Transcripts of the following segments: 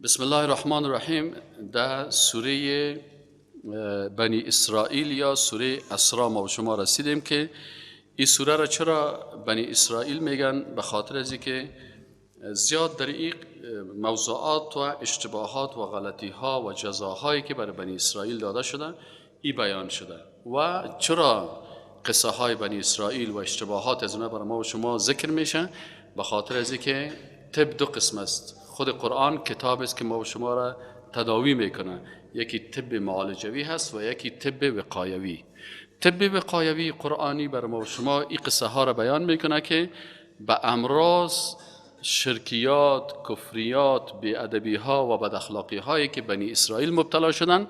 بسم الله الرحمن الرحیم. در سوره بنی اسرائیل یا سوره اسراء ما به شما رسیدیم که این سوره را چرا بنی اسرائیل میگن؟ به خاطر از اینکه زیاد در این موضوعات و اشتباهات و غلطی ها و جزاهایی که برای بنی اسرائیل داده شده ای بیان شده و چرا قصه های بنی اسرائیل و اشتباهات از اونها برای ما و شما ذکر میشه؟ به خاطر از اینکه طب دو قسم است. خود قرآن کتاب است که ما و شما را تداوی میکنه. یکی طب معالجوی هست و یکی طب وقایوی. طب وقایوی قرآنی برای ما و شما این قصه ها را بیان میکنه که به امراض، شرکیات، کفریات، بی‌ادبی ها و بد اخلاقی هایی که بنی اسرائیل مبتلا شدن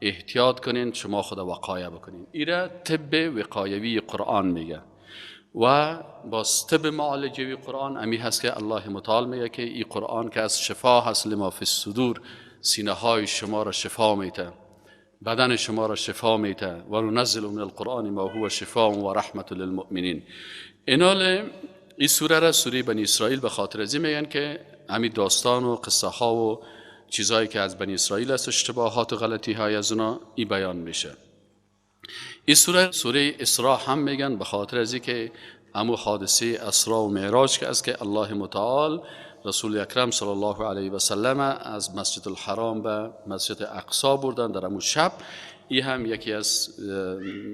احتیاط کنین، شما خود وقایه بکنین. ایره طب وقایوی قرآن میگه. و باز طب معالجوی قرآن امی هست که الله متعال میگه که این قرآن که از شفا هست لما فی الصدور، سینه های شما را شفا میته، بدن شما را شفا میته. و ننزل من القرآن ما هو شفاء و رحمت للمؤمنین. اینال این سوره را سوره بنی اسرائیل به خاطر از این میگن که همین داستان و قصه ها و چیزهایی که از بنی اسرائیل است، اشتباهات و غلطی های از اونا ای بیان میشه. این سوره سوره اسراء هم میگن به خاطر از اینکه امو حادثه اسراء و معراج که است که الله متعال رسول اکرم صلی الله علیه و سلم از مسجد الحرام به مسجد اقصا بردن در امو شب. این هم یکی از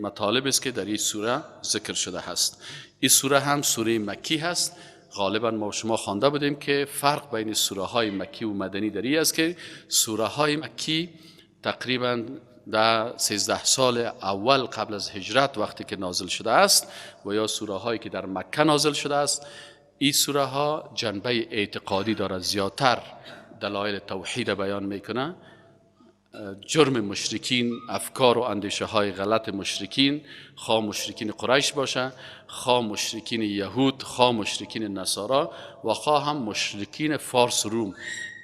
مطالب است که در این سوره ذکر شده هست. این سوره هم سوره مکی هست. غالبا ما شما خوانده بودیم که فرق بین سوره های مکی و مدنی در این است که سوره های مکی تقریبا در 13 سال اول قبل از هجرت وقتی که نازل شده است و یا سوره هایی که در مکه نازل شده است، این سوره ها جنبه اعتقادی دارد، زیادتر دلایل توحید بیان میکنه، جرم مشرکین، افکار و اندیشه های غلط مشرکین، خواه مشرکین قریش باشه، خواه مشرکین یهود، خواه مشرکین نصارا و خواه هم مشرکین فارس روم،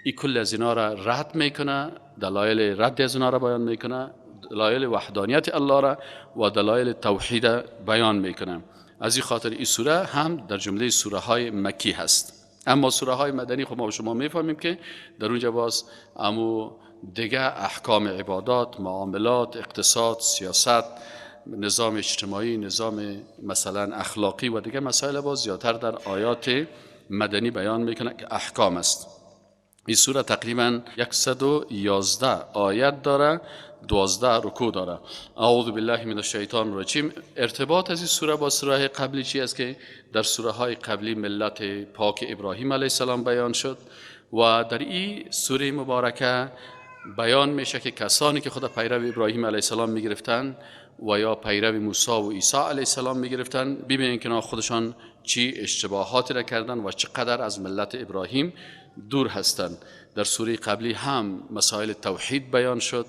این کل از اینا را رد میکنه، دلایل رد از اینا را بیان میکنه، دلایل وحدانیت الله را و دلایل توحید بیان میکنه. از این خاطر این سوره هم در جمله سوره های مکی هست. اما سوره های مدنی خب ما شما میفهمیم که در اونجا باز امو دیگه احکام عبادات، معاملات، اقتصاد، سیاست، نظام اجتماعی، نظام مثلا اخلاقی و دیگه مسائل باز زیادتر در آیات مدنی بیان میکنه که احکام است. این سوره تقریبا 111 آیت داره، 12 رکوع داره. اعوذ بالله من الشیطان الرجیم. ارتباط از این سوره با سوره قبلی چی است که در سوره های قبلی ملت پاک ابراهیم علیه السلام بیان شد و در این سوره مبارکه بیان میشه که کسانی که خود پیرو ابراهیم علیه السلام میگرفتن و یا پیرو موسی و عیسی علیه السلام میگرفتن، ببینین که خودشان چی اشتباهاتی را کردن و چقدر از ملت ابراهیم دور هستند. در سوره قبلی هم مسائل توحید بیان شد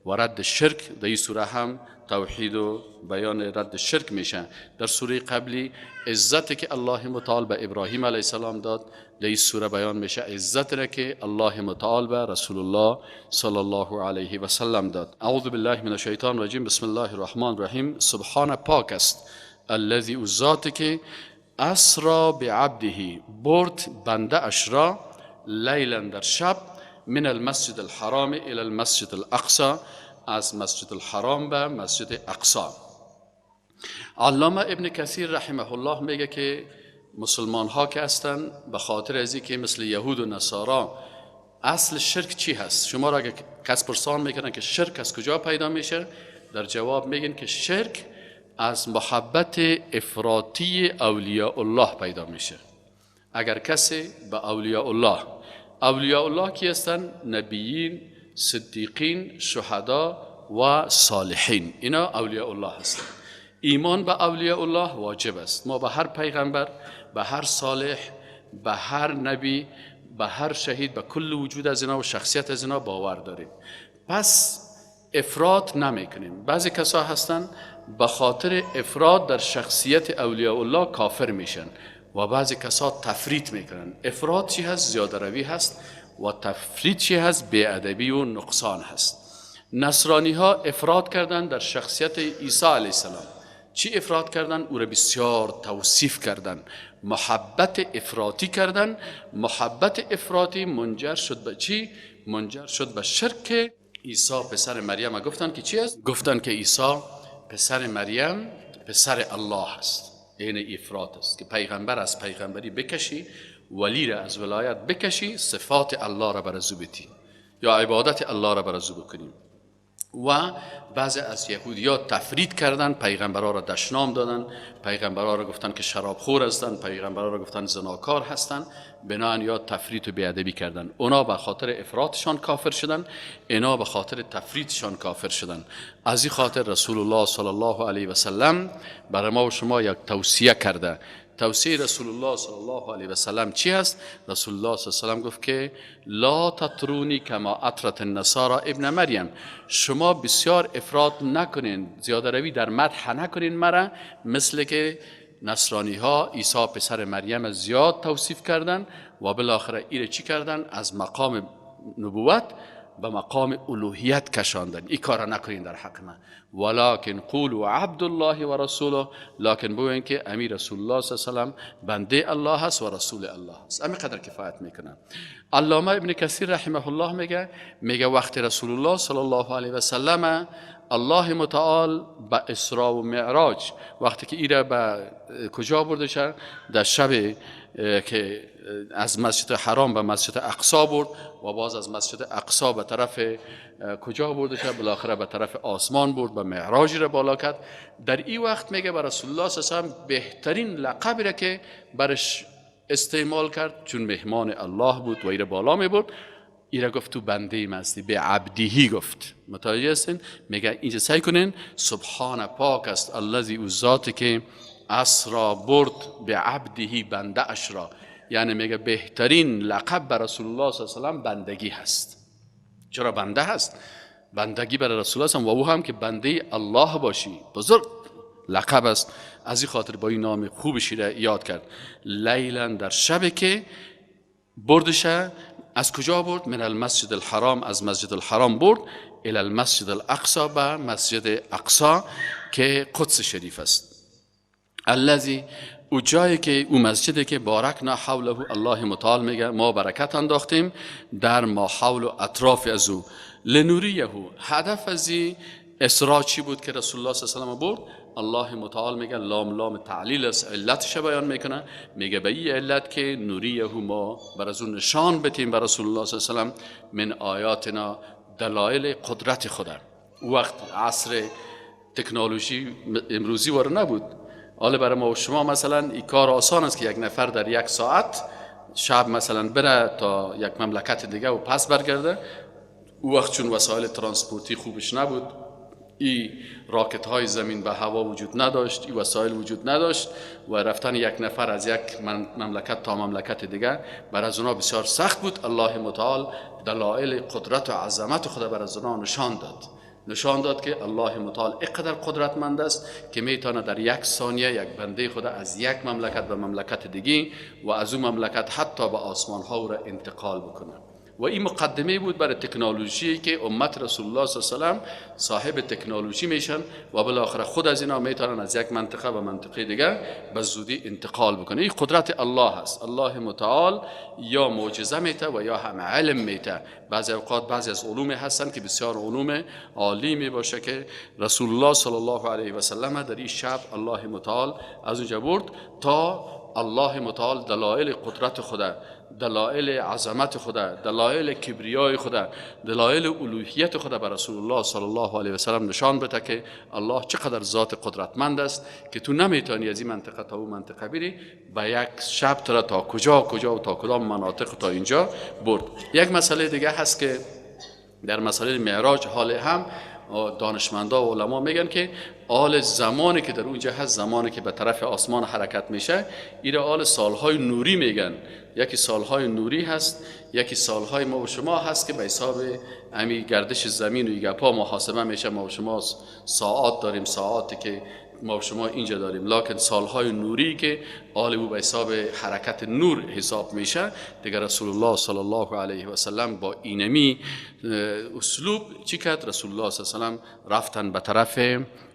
و رد شرک، در این سوره هم توحید و بیان رد شرک میشه. در سوره قبلی عزتی که الله متعال به ابراهیم علیه السلام داد، در این سوره بیان میشه عزت را که الله متعال به رسول الله صلی الله علیه و سلم داد. اعوذ بالله من الشیطان الرجیم. بسم الله الرحمن الرحیم. سبحان پاک است الذی، او ذاتی که اسرا بعبده، برد بنده اش را، لیلا در شب، من المسجد الحرام الى المسجد الاقصى، از مسجد الحرام به مسجد اقصا. علامه ابن کثیر رحمه الله میگه که مسلمان ها که هستن به خاطر از اینکه مثل یهود و نصارا اصل شرک چی هست، شما را اگه کس پرسان میکنن که شرک از کجا پیدا میشه، در جواب میگن که شرک از محبت افراطی اولیاء الله پیدا میشه. اگر کسی به اولیاء الله، اولیاء الله کی هستن؟ نبیین، صدیقین، شهدا و صالحین، اینا اولیاء الله هستن. ایمان به اولیاء الله واجب است. ما به هر پیغمبر، به هر صالح، به هر نبی، به هر شهید، به کل وجود از اینا و شخصیت از اینا باور داریم. پس افراط نمیکنیم. بعضی کسا هستن به خاطر افراط در شخصیت اولیاء الله کافر میشن و بعضی کسا تفریط میکنن. افراط چی هست؟ زیاده روی هست و تفریط چی هست؟ بی‌ادبی و نقصان هست. نصرانی ها افراط کردن در شخصیت عیسی علیه السلام. چی افراط کردن؟ او را بسیار توصیف کردن محبت افراطی کردن. محبت افراطی منجر شد به چی؟ منجر شد به شرک. عیسی پسر مریم گفتن که چی است؟ گفتن که عیسی پسر مریم پسر الله است. این افراط است که پیغمبر از پیغمبری بکشی، ولی را از ولایت بکشی، صفات الله را بر از او بتی یا عبادت الله را بر از او بکنیم. و بعضی از یهودی‌ها تفرید کردن، پیغمبرها را دشنام دادن، پیغمبرها را گفتن که شرابخور هستند، پیغمبرها را گفتن زناکار هستند، بنابراین یا تفرید و بی‌ادبی کردن. اونا به خاطر افراطشان کافر شدن، اینا به خاطر تفریطشان کافر شدن. از این خاطر رسول الله صلی الله علیه و سلم برای ما و شما یک توصیه کرده. توصیه رسول الله صلی الله علیه و سلم چی است؟ رسول الله صلی الله علیه و سلم گفت که لا تطرونی کما اطرت النصارى ابن مریم. شما بسیار افراط نکنین، زیاده روی در مدح نکنین مرا، مثل که نصرانی ها عیسی پسر مریم زیاد توصیف کردن و بالاخره ایره چی کردن؟ از مقام نبوت به مقام الوهیت کشاندن. این کار را نکنین در حق من. ولکن قولوا عبد الله و رسوله، لکن بگوین که امیر رسول الله صلی الله علیه و سلم بنده الله هست و رسول الله هست. همین قدر کفایت میکنه. علامه ابن کثیر رحمه الله میگه وقت رسول الله صلی الله علیه و سلم الله متعال به اسراء و معراج، وقتی که ایره به کجا برده شد؟ در شب که از مسجد حرام به مسجد اقصا برد و باز از مسجد اقصا به طرف کجا برده شد؟ بالاخره به طرف آسمان برد، به معراج را بالا کرد. در این وقت میگه به رسول الله صلی الله علیه و سلم بهترین لقب را که برش استعمال کرد، چون مهمان الله بود و ایره بالا می برد، ایره گفت تو بنده من هستی، به عبدیهی گفت. متوجه هستین؟ میگه اینجا سعی کنین، سبحان پاک است الذی، او ذاتی که اسرا برد به عبدهی، بنده اش را. یعنی میگه بهترین لقب بر رسول الله صلی الله علیه و سلم بندگی هست. چرا بنده هست؟ بندگی بر رسول الله و او هم که بنده الله باشی، بزرگ لقب است. از این خاطر با این نام خوبش را یاد کرد. لیلا، در شب که بردشه، از کجا برد؟ من المسجد الحرام، از مسجد الحرام برد الی المسجد الاقصا، به مسجد اقصا که قدس شریف است. الذی، او جایی که او مسجدی که بارکنا حوله، الله متعال میگه ما برکت انداختیم در ما حول و اطراف از او. لنوریه، هدف از این اسراء چی بود که رسول الله صلی الله علیه و سلم برد؟ الله متعال میگه لام لام تعلیل است، علتش بیان میکنه. میگه به این علت که نوریه، ما بر از اون نشان بتیم بر رسول الله صلی الله علیه و سلم من آیاتنا، دلایل قدرت خدا. وقت عصر تکنولوژی امروزی وار نبود. حالا برای ما و شما مثلا این کار آسان است که یک نفر در یک ساعت شب مثلا بره تا یک مملکت دیگه و پس برگرده. او وقت چون وسایل ترانسپورتی خوبش نبود، ای راکت های زمین به هوا وجود نداشت، ای وسایل وجود نداشت و رفتن یک نفر از یک مملکت تا مملکت دیگه بر از اونا بسیار سخت بود. الله متعال دلایل قدرت و عظمت خود بر از اونا نشان داد. نشان داد که الله متعال اینقدر قدرتمند است که میتونه در یک ثانیه یک بنده خود از یک مملکت به مملکت دیگه و از اون مملکت حتی به آسمان ها را انتقال بکنه. و این مقدمه بود برای تکنولوژی که امت رسول الله صلی الله علیه و سلم صاحب تکنولوژی میشن و بالاخره خود از اینا میتونن از یک منطقه به منطقه دیگه به زودی انتقال بکنه. این قدرت الله هست. الله متعال یا معجزه میته و یا هم علم میته. بعضی اوقات بعضی از علوم هستن که بسیار علوم عالی میباشه که رسول الله صلی الله علیه و سلم در این شب الله متعال از اونجا برد تا الله متعال دلایل قدرت خدا، دلایل عظمت خدا، دلایل کبریای خدا، دلایل الوهیت خدا بر رسول الله صلی الله علیه و سلم نشان بده که الله چقدر ذات قدرتمند است که تو نمیتونی از این منطقه تا اون منطقه بری، با یک شب تو تا کجا کجا و تا کدام مناطق تا اینجا برد. یک مسئله دیگه هست که در مسئله معراج حال هم دانشمندا و علما میگن که آل زمانی که در اونجا هست، زمانی که به طرف آسمان حرکت میشه، ایره آل سالهای نوری میگن. یکی سالهای نوری هست، یکی سالهای ما و شما هست که به حساب امی گردش زمین و گپا محاسبه میشه. ما و شما ساعات داریم، ساعاتی که ما شما اینجا داریم، لکن سالهای نوری که آل او به حساب حرکت نور حساب میشه دیگر. رسول الله صلی الله علیه و سلم با اینمی اسلوب چی کرد؟ رسول الله صلی الله علیه و سلم رفتن به طرف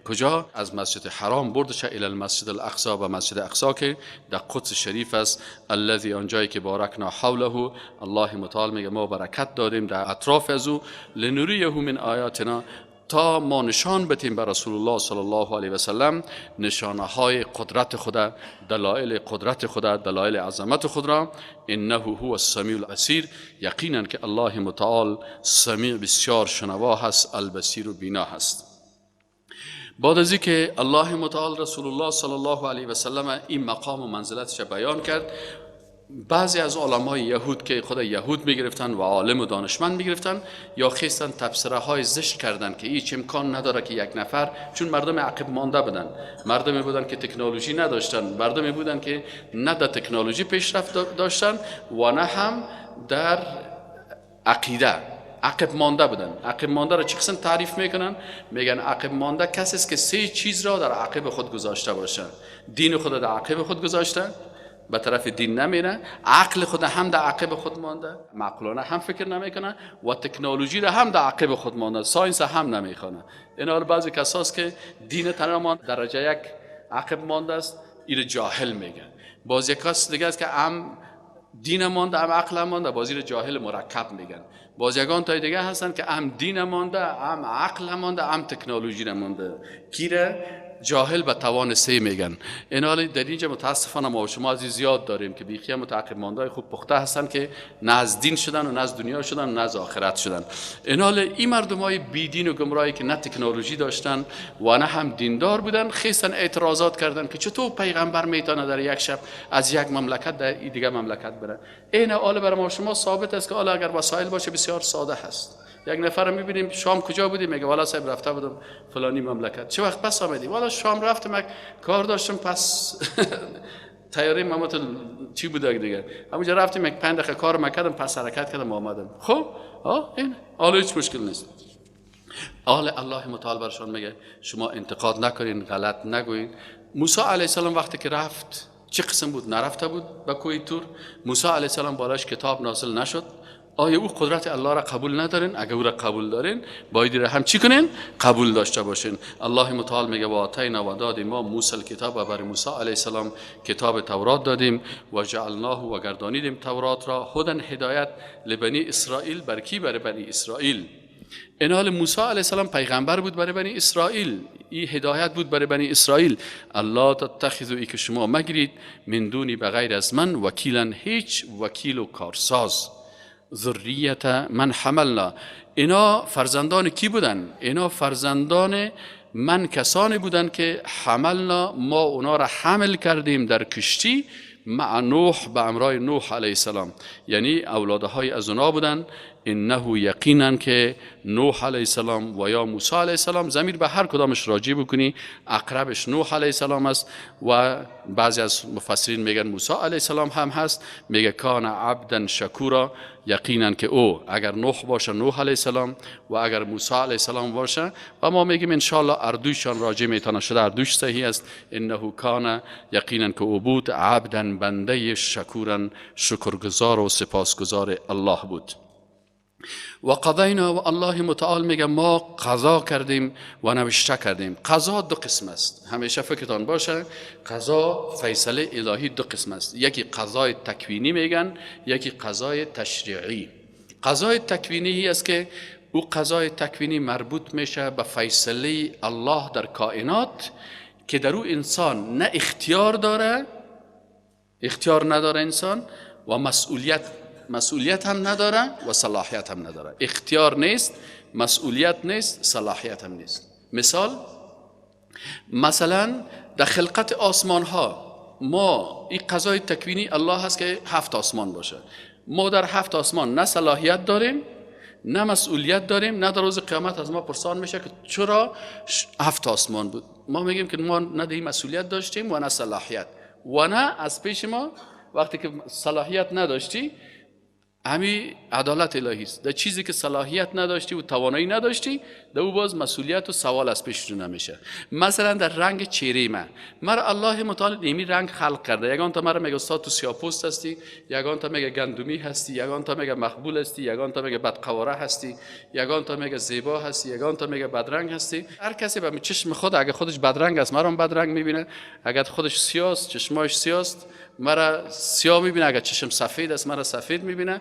کجا؟ از مسجد حرام بردش الی المسجد الاقصی، به مسجد اقصا که در قدس شریف است، الذی آنجایی که بارکنا حوله، الله متعال میگه ما برکت دادیم در اطراف از او، لنریه من آیاتنا، تا ما نشان بتیم بر رسول الله صلی الله علیه و سلم نشانه های قدرت خدا، دلایل قدرت خدا، دلایل عظمت خود را. انه هو السمیع البصیر، یقینا که الله متعال سمیع بسیار شنوا هست، البصیر و بینا هست. بعد از اینکه الله متعال رسول الله صلی الله علیه و سلم این مقام و منزلتش بیان کرد، بعضی از علمای یهود که خود یهود میگرفتن و عالم و دانشمند میگرفتن یا خیستن تبصره های زشت کردن که هیچ امکان نداره که یک نفر، چون مردم عقب مانده بودن، مردمی بودن که تکنولوژی نداشتن، مردمی بودن که نه در تکنولوژی پیشرفت داشتن و نه هم در عقیده، عقب مانده بودن. عقب مانده را چه قسم تعریف میکنن؟ میگن عقب مانده کسی است که سه چیز را در عقب خود گذاشته باشه: دین خود در عقب خود گذاشته، به طرف دین نمیره، عقل خود هم در عقب خود مانده، معقولانه هم فکر نمیکنه، و تکنولوژی را هم در عقب خود مانده، science هم نمیخوانه. این حال بعضی کساست که دین تمام درجه یک عقب مانده است، این جاهل میگن. باز یک کس دیگه است که هم دین مانده هم عقل مانده، باز این جاهل مرکب میگن. باز یگان تای دیگه هستن که هم دین مانده، هم عقل مانده، هم تکنولوژی مانده، کیره جاهل به توان سه میگن. این حال در اینجا متاسفانه ما و شما از زیاد داریم که بیخی متعقب مانده خوب پخته هستن که نه از دین شدن و نه از دنیا شدن و نه از آخرت شدن. این حال این مردم های بی دین و گمراهی که نه تکنولوژی داشتن و نه هم دیندار بودن، خیستن اعتراضات کردن که چطور پیغمبر میتونه در یک شب از یک مملکت در دیگه مملکت بره. این حال برای ما شما ثابت است که حالا اگر وسایل باشه بسیار ساده هست. یک نفر رو میبینیم شام کجا بودی؟ میگه والا صاحب رفته بودم فلانی مملکت. چه وقت پس آمدی؟ والا شام رفتم کار داشتم، پس تیاره مامت چی بود دیگه، همونجا رفتیم یک 5 دقیقه کار مکردم، پس حرکت کردم آمدم. خب این حالا هیچ مشکل نیست. حال الله متعال برشان میگه شما انتقاد نکنین، غلط نگوین. موسی علیه السلام وقتی که رفت چه قسم بود؟ نرفته بود به کوه تور. موسی علیه السلام بالاش کتاب نازل نشد. آیا او قدرت الله را قبول ندارین؟ اگر او را قبول دارین باید را هم چی کنین؟ قبول داشته باشین. الله متعال میگه و آتینا و دادیم ما موسی الکتاب، و بر موسی علیه السلام کتاب تورات دادیم، و جعلناه و گردانیدیم تورات را هدن هدایت لبنی اسرائیل. بر کی؟ بر بنی اسرائیل. این حال موسی علیه السلام پیغمبر بود برای بنی اسرائیل، این هدایت بود برای بنی اسرائیل. الله تتخذوا، ای که شما مگیرید، من دونی بغیر از من، وکیلا، هیچ وکیل و کارساز. ذریت من حملنا، اینا فرزندان کی بودن؟ اینا فرزندان من کسانی بودن که حملنا، ما اونا را حمل کردیم در کشتی، مع نوح، به امرای نوح علیه السلام، یعنی اولادهای از اونا بودن. انه یقینا که نوح علیه السلام و یا موسی علیه السلام، ضمیر به هر کدامش راجع بکنی، اقربش نوح علیه السلام است و بعضی از مفسرین میگن موسی علیه السلام هم هست. میگه کان عبدا شکورا، یقینا که او اگر نوح باشه نوح علیه السلام و اگر موسی علیه السلام باشه، و ما میگیم ان شاء الله اردوشان راجع میتونه شده، اردوش صحیح است. انه کان، یقینا که او بود، عبدا بنده، شکورا شکرگزار و سپاسگزار الله بود. و قضینا، و الله متعال میگه ما قضا کردیم و نوشته کردیم. قضا دو قسم است، همیشه فکرتان باشه قضا فیصله الهی دو قسم است، یکی قضای تکوینی میگن، یکی قضای تشریعی. قضای تکوینی است که او قضای تکوینی مربوط میشه به فیصله الله در کائنات که در او انسان نه اختیار داره، اختیار نداره انسان، و مسئولیت هم نداره و صلاحیت هم نداره. اختیار نیست، مسئولیت نیست، صلاحیت هم نیست. مثال، مثلا در خلقت آسمان ها، ما این قضای تکوینی الله هست که 7 آسمان باشه، ما در 7 آسمان نه صلاحیت داریم، نه مسئولیت داریم، نه در روز قیامت از ما پرسان میشه که چرا 7 آسمان بود. ما میگیم که ما نه در مسئولیت داشتیم و نه صلاحیت، و نه از پیش ما وقتی که صلاحیت نداشتی همی عدالت الهی است. در چیزی که صلاحیت نداشتی و توانایی نداشتی، در او باز مسئولیت و سوال از پیش رو نمیشه. مثلا در رنگ چهره من، مرا الله متعال نیمی رنگ خلق کرده. یگان تا مرا میگه استاد تو سیاه‌پوست هستی، یگان تا میگه گندمی هستی، یگان تا میگه مقبول هستی، یگان تا میگه بدقواره هستی، یگان تا میگه زیبا هستی، یگان تا میگه بدرنگ هستی. هر کسی به چشم خود، اگه خودش بدرنگ است مرا بدرنگ میبینه، اگه خودش سیاه است چشماش سیاه است مرا سیاه میبینه، اگه چشم سفید است مرا سفید میبینه.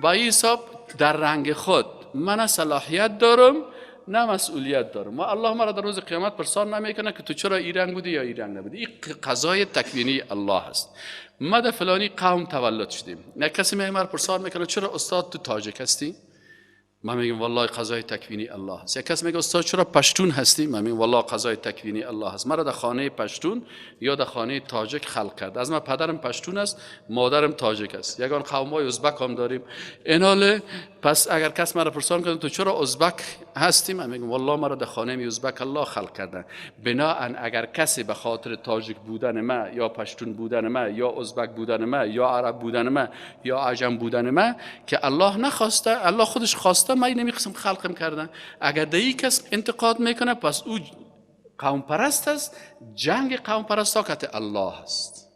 با این حساب در رنگ خود من صلاحیت دارم نه مسئولیت دارم. و الله مرا در روز قیامت پرسان نمیکنه که تو چرا این رنگ بودی یا این رنگ نبودی. این قضای تکوینی الله است. ما در فلانی قوم تولد شدیم، نه کسی می مرا پرسان میکنه چرا استاد تو تاجک هستی، من میگم والله قضای تکوینی الله است. یک کس میگه استاد چرا پشتون هستی، من میگم والله قضای تکوینی الله است. مرا در خانه پشتون یا در خانه تاجک خلق کرد. از من پدرم پشتون است، مادرم تاجک است. یگان قومای ازبک هم داریم. ایناله پس اگر کس مرا پرسان کنه تو چرا ازبک هستی، من میگم والله مرا در خانه ازبک الله خلق کرده. بناءً اگر کسی به خاطر تاجک بودن من یا پشتون بودن من یا ازبک بودن من یا عرب بودن من یا عجم بودن من که الله نخواسته، الله خودش خواسته، من نمی قسم خلقم کردن، اگر در این کس انتقاد میکنه پس او قوم پرست است. جنگ قوم پرست ها که الله است،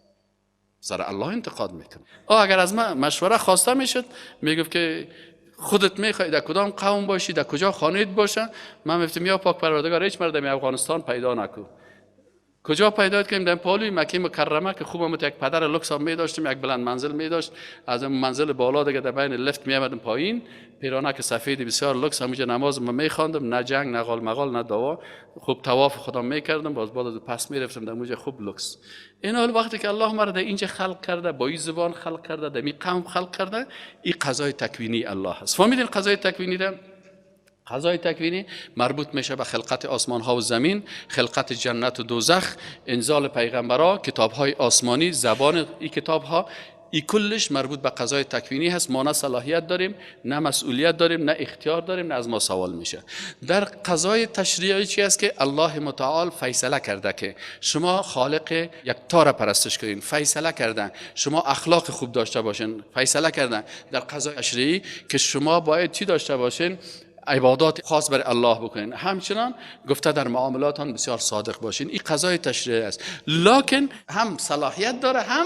سر الله انتقاد میکنه. اگر از من مشوره خواسته میشد میگفت که خودت میخوای در کدام قوم باشی، در کجا خانه‌ات باشه، من میگفتم یا پاک پروردگار هیچ مردم افغانستان پیدا نکن. کجا پیدا کردیم؟ در پالوی مکه مکرمه که خوب هم یک پدر لوکس هم می داشتیم، یک بلند منزل می داشت، از اون منزل بالا دیگه در بین لفت می آمدم پایین، پیرانک سفید بسیار لوکس، همونجا نماز ما می خواندم، نه جنگ نه قال مقال نه دعوا، خوب طواف خودم می کردم، باز بعد از پس می رفتم در اونجا خوب لوکس. این حال وقتی که الله مرا در اینجا خلق کرده، با این زبان خلق کرده، در این قوم خلق کرده، این قضای تکوینی الله است. فهمیدین قضای تکوینی را؟ قضای تکوینی مربوط میشه به خلقت آسمان ها و زمین، خلقت جنت و دوزخ، انزال پیغمبرا، کتاب های آسمانی، زبان این کتاب ها، این کلش مربوط به قضای تکوینی هست. ما نه صلاحیت داریم، نه مسئولیت داریم، نه اختیار داریم، نه از ما سوال میشه. در قضای تشریعی چی است که الله متعال فیصله کرده که شما خالق یکتا را پرستش کنین، فیصله کرده شما اخلاق خوب داشته باشین، فیصله کرده در قضای تشریعی که شما باید چی داشته باشین؟ عبادات خاص بر الله بکنین. همچنان گفته در معاملاتان بسیار صادق باشین. این قضای تشریعی است، لکن هم صلاحیت داره هم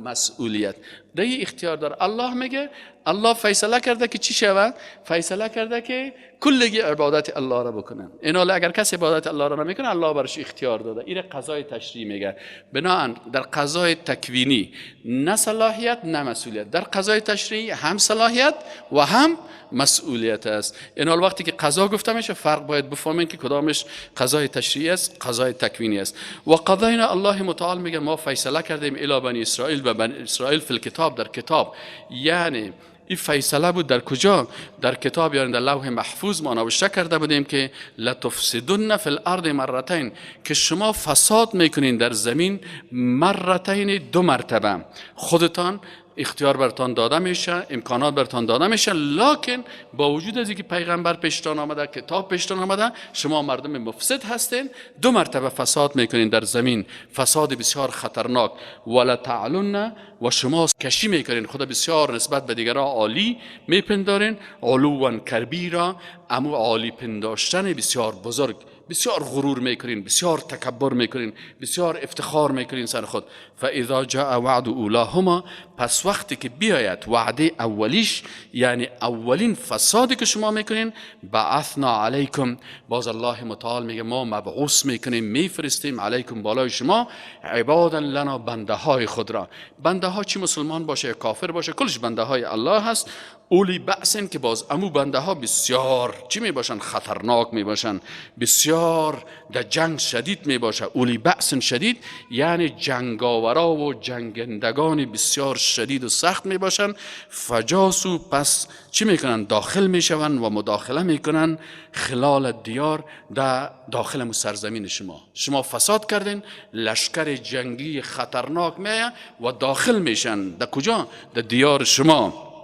مسئولیت، دیگه اختیار داره. الله میگه الله فیصله کرده که چی شود؟ فیصله کرده که کلگی عبادت الله را بکنن. اینا اگر کسی عبادت الله را نمیکنه الله برش اختیار داده. این قضای تشریعی میگه. بناهن در قضای تکوینی نه صلاحیت نه مسئولیت، در قضای تشریعی هم صلاحیت و هم مسئولیت است. اینا وقتی که قضا گفته میشه فرق باید بفهمین که کدامش قضای تشریعی است، قضای تکوینی است. و قضاینا الله متعال میگه ما فیصله کردیم الی بنی اسرائیل و بنی اسرائیل فی الکتاب، در کتاب، یعنی این فیصله بود در کجا؟ در کتاب، یعنی در لوح محفوظ ما نوشته کرده بودیم که لتفسدن فی الارض مرتین، که شما فساد میکنین در زمین مرتین، دو مرتبه. خودتان اختیار برتان داده میشه، امکانات برتان داده میشه، لکن با وجود از اینکه پیغمبر پیشتان آمده، کتاب پیشتان آمده، شما مردم مفسد هستین، دو مرتبه فساد میکنین در زمین، فساد بسیار خطرناک. ولا تعلن، و شما کشی میکنین، خدا بسیار نسبت به دیگران عالی میپندارین، علوا کبیرا، امو عالی پنداشتن بسیار بزرگ، بسیار غرور میکنین، بسیار تکبر میکنین، بسیار افتخار میکنین سر خود. فاذا جاء وعد اولاهما، پس وقتی که بیاید وعده اولیش، یعنی اولین فسادی که شما میکنین، بعثنا علیکم، باز الله متعال میگه ما مبعوث میکنیم، میفرستیم علیکم بالای شما، عبادا لنا، بنده های خود را. بنده ها چی مسلمان باشه یا کافر باشه، کلش بنده های الله هست. اولی بأسن، که باز امو بنده ها بسیار چی می باشن؟ خطرناک می باشن، بسیار در جنگ شدید می باشه. اولی بأسن شدید یعنی جنگاورا و جنگندگان بسیار شدید و سخت می باشن. فجاسو، پس چی میکنن؟ داخل می شون و مداخله میکنن خلال دیار، در داخل سرزمین شما. شما فساد کردین، لشکر جنگی خطرناک میه و داخل میشن. در کجا؟ در دیار شما.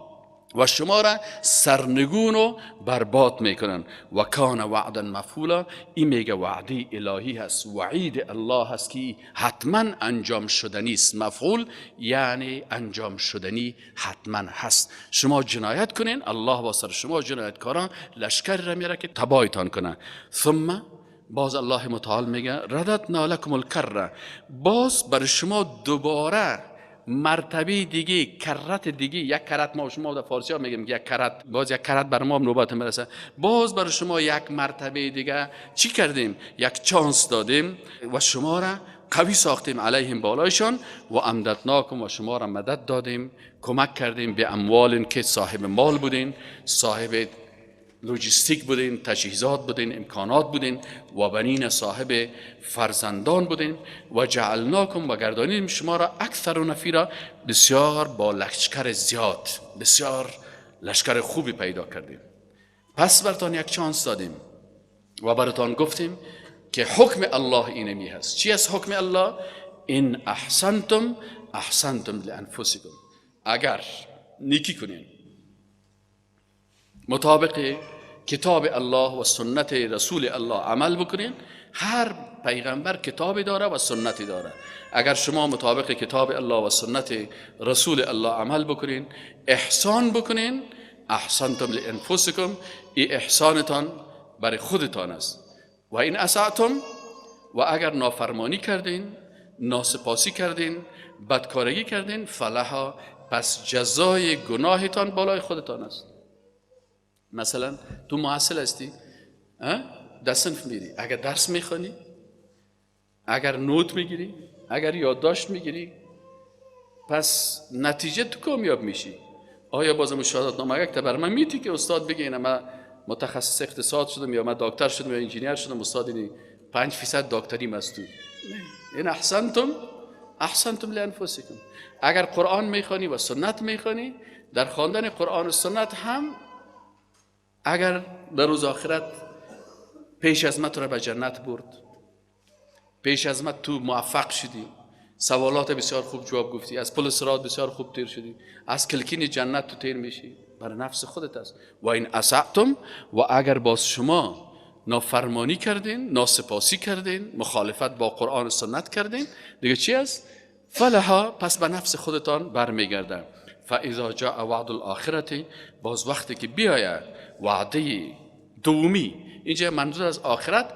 و شما را سرنگون و برباد میکنن. و کان وعدا مفعولا، این میگه وعده الهی هست، وعید الله هست که حتما انجام شدنی است. مفعول یعنی انجام شدنی، حتما هست. شما جنایت کنین، الله با سر شما جنایتکاران لشکر را میاره که تباهتان کنه. ثم باز الله متعال میگه رددنا لکم الکره، باز بر شما دوباره مرتبه دیگه، کرت دیگه، یک کرت ما شما در فارسی ها میگیم یک کرت، باز یک کرت بر ما نوبت میرسه. باز بر شما یک مرتبه دیگه چی کردیم؟ یک چانس دادیم و شما را قوی ساختیم، علیهم بالایشان، و امددناکم و شما را مدد دادیم، کمک کردیم، به اموال که صاحب مال بودین، صاحب لوجستیک بودین، تجهیزات بودین، امکانات بودین، و بنین صاحب فرزندان بودین، و جعلناکم و گردانیم شما را اکثر و نفیرا، بسیار با لشکر زیاد، بسیار لشکر خوبی پیدا کردیم. پس برتان یک چانس دادیم و براتان گفتیم که حکم الله اینمی هست. چی از حکم الله؟ ان احسنتم احسنتم لانفسکم، اگر نیکی کنین مطابق کتاب الله و سنت رسول الله عمل بکنین. هر پیغمبر کتابی داره و سنتی داره. اگر شما مطابق کتاب الله و سنت رسول الله عمل بکنین، احسان بکنین، احسنتم لانفسکم، ای احسانتان برای خودتان است. و این اسعتم، و اگر نافرمانی کردین، ناسپاسی کردین، بدکارگی کردین، فلها، پس جزای گناهتان بالای خودتان است. مثلا تو محصل هستی، در صنف میری، اگر درس میخوانی، اگر نوت میگیری، اگر یادداشت میگیری، پس نتیجه تو کامیاب میشی. آیا بازم شهادتنامه یک تا بر من میتی که استاد بگه اینه من متخصص اقتصاد شدم یا من دکتر شدم یا انجینیر شدم، استاد اینی 5% دکتریم از تو؟ این احسنتم احسنتم لانفسکم. اگر قرآن میخوانی و سنت میخوانی، در خواندن قرآن و سنت هم اگر در روز آخرت پیش از من تو را به جنت برد، پیش از من تو موفق شدی، سوالات بسیار خوب جواب گفتی، از پل صراط بسیار خوب تیر شدی، از کلکین جنت تو تیر میشی، برای نفس خودت است. و این اسعتم، و اگر باز شما نافرمانی کردین، ناسپاسی کردین، مخالفت با قرآن و سنت کردین، دیگه چی است؟ فلها، پس به نفس خودتان برمیگرده. فاذا جاء وعد الاخرة، باز وقتی که بیاید وعده دومی، اینجا منظور از آخرت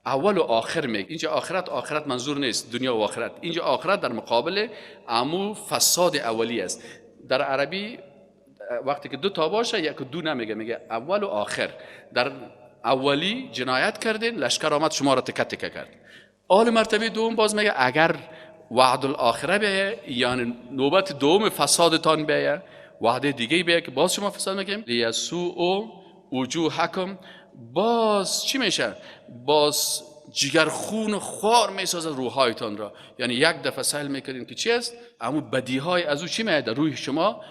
اول و آخر میگه. اینجا آخرت آخرت منظور نیست دنیا و آخرت، اینجا آخرت در مقابل امو فساد اولی است. در عربی وقتی که دو تا باشه یک و دو نمیگه، میگه اول و آخر. در اولی جنایت کردین، لشکر آمد شما را تکه تکه کرد. آل مرتبه دوم باز میگه اگر وعد الاخره بیایه، یعنی نوبت دوم فسادتان بیایه، وعده دیگه بیایه که باز شما فساد میکنیم، لیسوء وجوهکم، باز چی میشه؟ باز جگر خون خوار میسازد روحایتان را. یعنی یک دفعه سهل میکنین که چی است؟ اما بدیهای از او چی میاد؟ در روح شما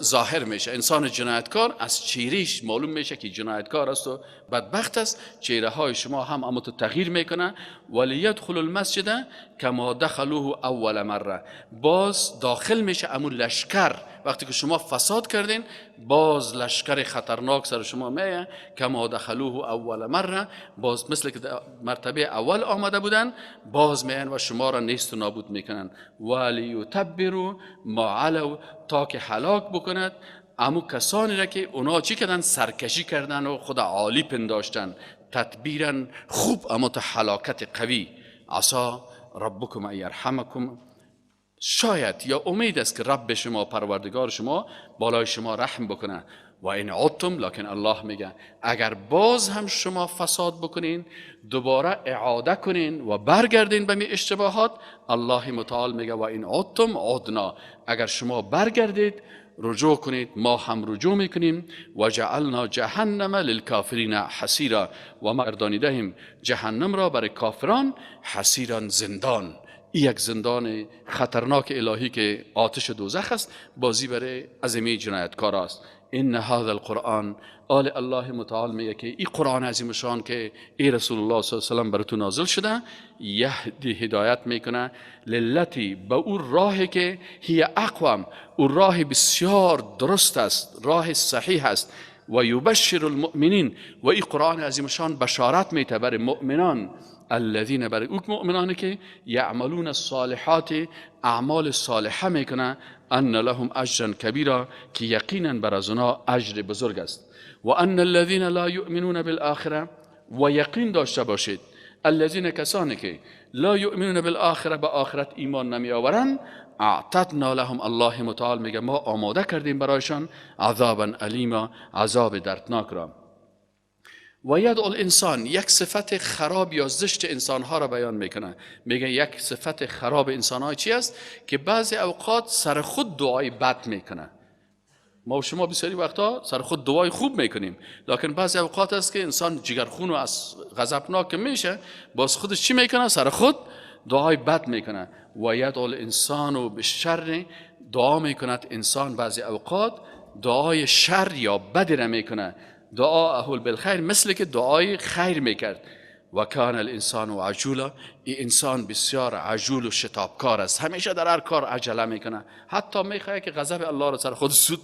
ظاهر میشه. انسان جنایتکار از چهرهش معلوم میشه که جنایتکار است و بدبخت است. چهره های شما هم اما تو تغییر میکنه. ولیدخل المسجد کما دخلوه اول مره، باز داخل میشه امو لشکر. وقتی که شما فساد کردین، باز لشکر خطرناک سر شما میه. کما دخلوه اول مره، باز مثل که مرتبه اول آمده بودن، باز میان و شما را نیست و نابود میکنن. ولیتبروا ما علوا، تا که هلاک بکند امو کسانی را که اونا چی کردن؟ سرکشی کردن و خود عالی پنداشتن. تدبیرا خوب، اما تا هلاکت قوی. عسا ربکم ان یرحمکم، شاید یا امید است که رب شما، پروردگار شما، بالای شما رحم بکنه. و این عدتم، لکن الله میگه اگر باز هم شما فساد بکنین، دوباره اعاده کنین و برگردین به می اشتباهات، الله متعال میگه و این عدتم عدنا، اگر شما برگردید رجوع کنید، ما هم رجوع میکنیم. و جعلنا جهنم للکافرین حصیرا، و ما گردانیدهیم جهنم را برای کافران حصیرا، زندان. این یک زندان خطرناک الهی که آتش دوزخ است، بازی برای عظیمی جنایتکار است. ان هذا القرآن، آل الله متعال میگه که این قرآن عظیم شان که ای رسول الله صلی الله علیه و سلم براتون نازل شده، یهدی هدایت میکنه للتی، به او راهی که هی اقوم، او راه بسیار درست است، راه صحیح است. و یبشر المؤمنین، و این قرآن عظیم شان بشارت میته بر مؤمنان، الذین، برای او مؤمنانی که یعملون الصالحات، اعمال صالحه میکنه، ان لهم اجرا کبیرا، که یقینا بر از اونا اجر بزرگ است. و ان الذین لا یؤمنون بالآخره، و یقین داشته باشید الذین، کسانی که لا یؤمنون بالآخره، به آخرت ایمان نمی آورند، اعتدنا لهم، الله متعال میگه ما آماده کردیم برایشان عذابا الیما، عذاب دردناک را. و یدعو الانسان، یک صفت خراب یا زشت انسانها را بیان میکنه. میگه یک صفت خراب انسانها چی است؟ که بعضی اوقات سر خود دعای بد میکنه. ما و شما بسیاری وقتا سر خود دعای خوب میکنیم، لکن بعضی اوقات است که انسان جگرخون و از غضبناک میشه، باز خودش چی میکنه؟ سر خود دعای بد میکنه. و یدعو الانسان بالشر، دعا میکند انسان بعضی اوقات دعای شر یا بد را میکنه. دعا اهل بالخیر، مثل که دعای خیر میکرد. و کان الانسان عجولا، این انسان بسیار عجول و شتابکار است، همیشه در هر کار عجله میکنه، حتی میخواد که غضب الله را سر خود سود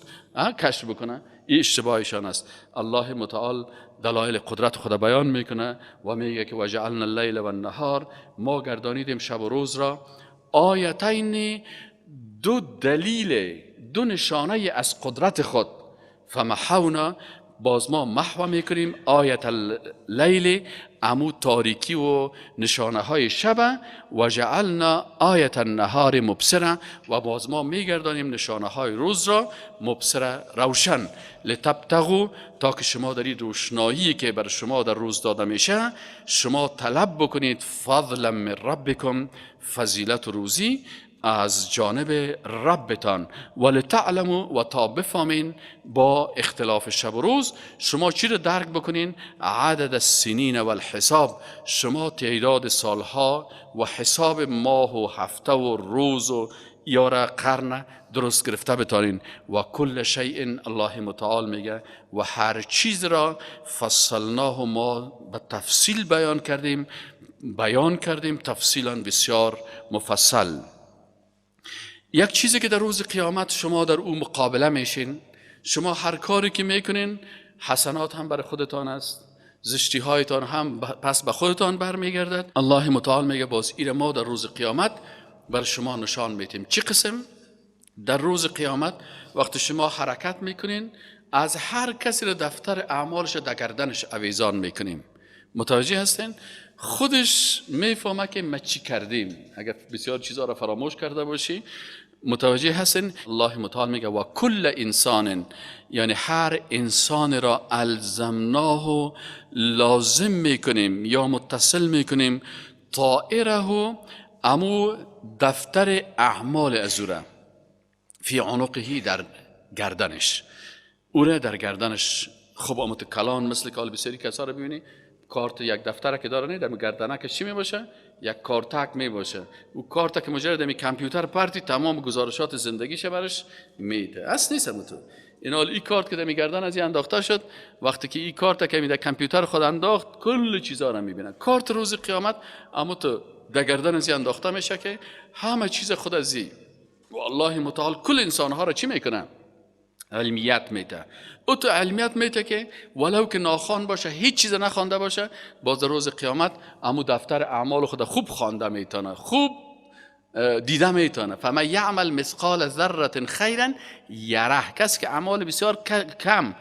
کشف بکنه. این اشتباهشان است. الله متعال دلایل قدرت خود بیان میکنه و میگه که وجعلنا اللیل والنهار، ما گردانیدیم شب و روز را، آیتین، دو دلیل، دو نشانه از قدرت خود، فمحونا، باز ما محو میکنیم آیت اللیل، امو تاریکی و نشانه های شب، و جعلنا آیت النهار مبصره، و باز ما میگردانیم نشانه های روز را مبصره، روشن، لتبتغوا، تا که شما در این روشنایی که بر شما در روز داده میشه شما طلب بکنید فضلا من ربکم، فضیلت روزی از جانب ربتان، ولتعلموا، و تا بفهمین با اختلاف شب و روز شما چی رو درک بکنین؟ عدد السنین والحساب، شما تعداد سالها و حساب ماه و هفته و روز و یاره قرن درست گرفته بتانین. و کل شیء، الله متعال میگه و هر چیز را فصلناه، ما به تفصیل بیان کردیم، بیان کردیم تفصیلا بسیار مفصل. یک چیزی که در روز قیامت شما در او مقابله میشین، شما هر کاری که میکنین حسنات هم بر خودتان است، زشتی هایتان هم پس به خودتان برمیگردد. الله متعال میگه باز ایره ما در روز قیامت بر شما نشان میتیم. چی قسم؟ در روز قیامت وقتی شما حرکت میکنین از هر کسی را دفتر اعمالش در گردنش اویزان میکنیم. متوجه هستین؟ خودش میفهمه که ما چی کردیم. اگر بسیار چیزها را فراموش کرده باشی، متوجه هستین؟ الله متعال میگه و کل انسان، یعنی هر انسان را الزمناه، لازم میکنیم یا متصل میکنیم، طائره، امو دفتر اعمال از او را، فی عنقه، در گردنش، او را در گردنش. خب آمد کلان مثل که بسیاری کسا را ببینی کارت یک دفتر که داره نه در گردنک چی می باشه؟ یک کارتک می باشه. او کارت که مجرد می کامپیوتر پرتی تمام گزارشات زندگیش برش میده. اصل نیست تو. این حال این کارت که در گردن از این انداخته شد، وقتی که این کارت که می در کامپیوتر خود انداخت کل چیزا رو میبینه. کارت روز قیامت اما تو در گردن از این انداخته میشه که همه چیز خود از این. و الله متعال کل انسانها را چی میکنه؟ علمیت میده. او تو علمیت میده که ولو که ناخوان باشه، هیچ چیز نخوانده باشه، باز روز قیامت امو دفتر اعمال خود خوب خوانده میتونه، خوب دیده میتونه. فمن یعمل مثقال ذره خیرا یره، کسی که اعمال بسیار کم